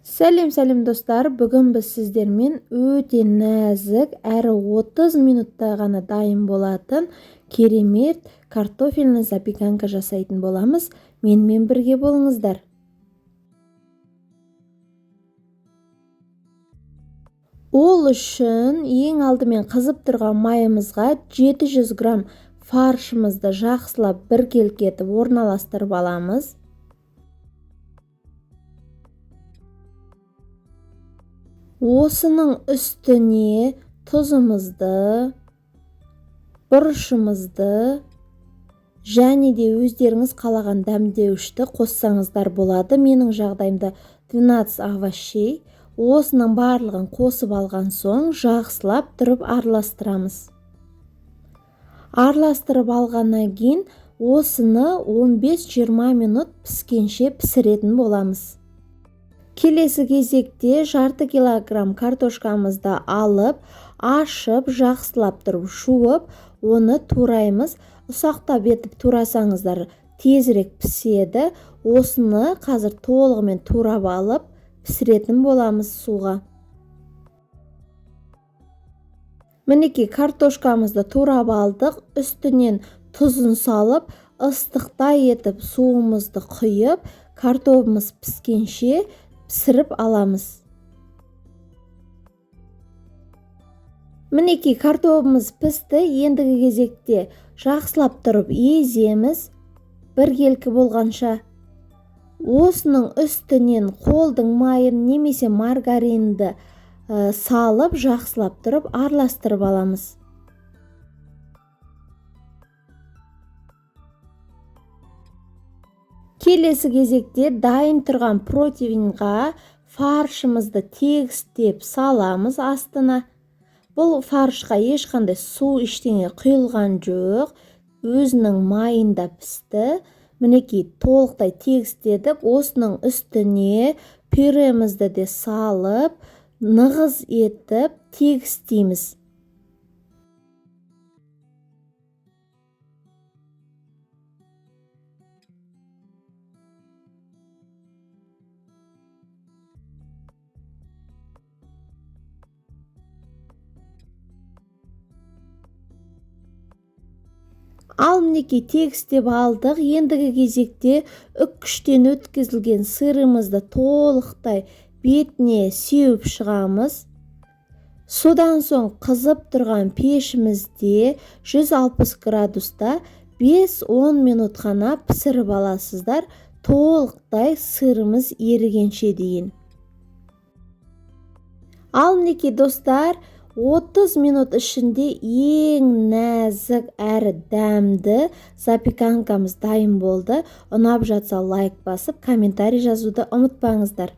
Сәлем, сәлем, достар! Бүгін біз сіздермен өте нәзік әрі 30 минутта ғана дайын болатын керемет картофельный запеканка жасайтын боламыз. Менімен бірге болыңыздар. Ол үшін ең алдымен қызып тұрған майымызға 700 грамм фаршымызды жақсылап біркелкі етіп орналастырып аламыз. Осының үстіне тұзымызды, бұрышымызды және де өздеріңіз қалаған дәмдеуішті қоссаңыздар болады. Менің жағдайымда 12 овощей. Осының барлығын қосып алған соң, жақсылап тұрып араластырамыз. Араластырып алғаннан кейін осыны 15-20 минут піскенше пісіретін боламыз. Келесі кезекте жарты килограмм картошкамызды алып, ашып, жақсылап тұрып жуып, оны тураймыз. Ұсақтап етіп турасаңыздар, тезірек піседі. Осыны қазір толығымен турап алып, пісіретін боламыз суға. Мінекей, картошкамызды турап алдық. Үстінен тұзын салып, ыстықтай етіп суымызды құйып, картобымыз піскенше пісіріп аламыз. Мінекей, картобымыз пісті. Ендігі кезекте жақсылап тұрып еземіз біркелкі болғанша. Осының үстінен қолдың майын немесе маргаринді салып, жақсылап тұрып араластырып аламыз. Келесі кезекте дайын тұрған противеньға фаршымызды тегістеп саламыз астына. Бұл фаршқа ешқандай су, ештеңе құйылған жоқ, өзінің майында пісті. Мінекей, толықтай тегістедік. Осының үстіне пюремізді де салып, нығыз етіп тегістейміз. Ал мінекей, тегістеп алдық. Ендігі кезекте үккіштен өткізілген сырымызды толықтай бетіне сеуіп шығамыз. Содан соң қызып тұрған пешімізде 160 градуста 5-10 минут қана пісіріп аласыздар, толықтай сырымыз ерігенше дейін. Ал мінекей, достар, 30 минут ішінде ең нәзік әрі дәмді запеканкамыз дайын болды. Ұнап жатса, лайк басып, комментарий жазуды ұмытпаңыздар.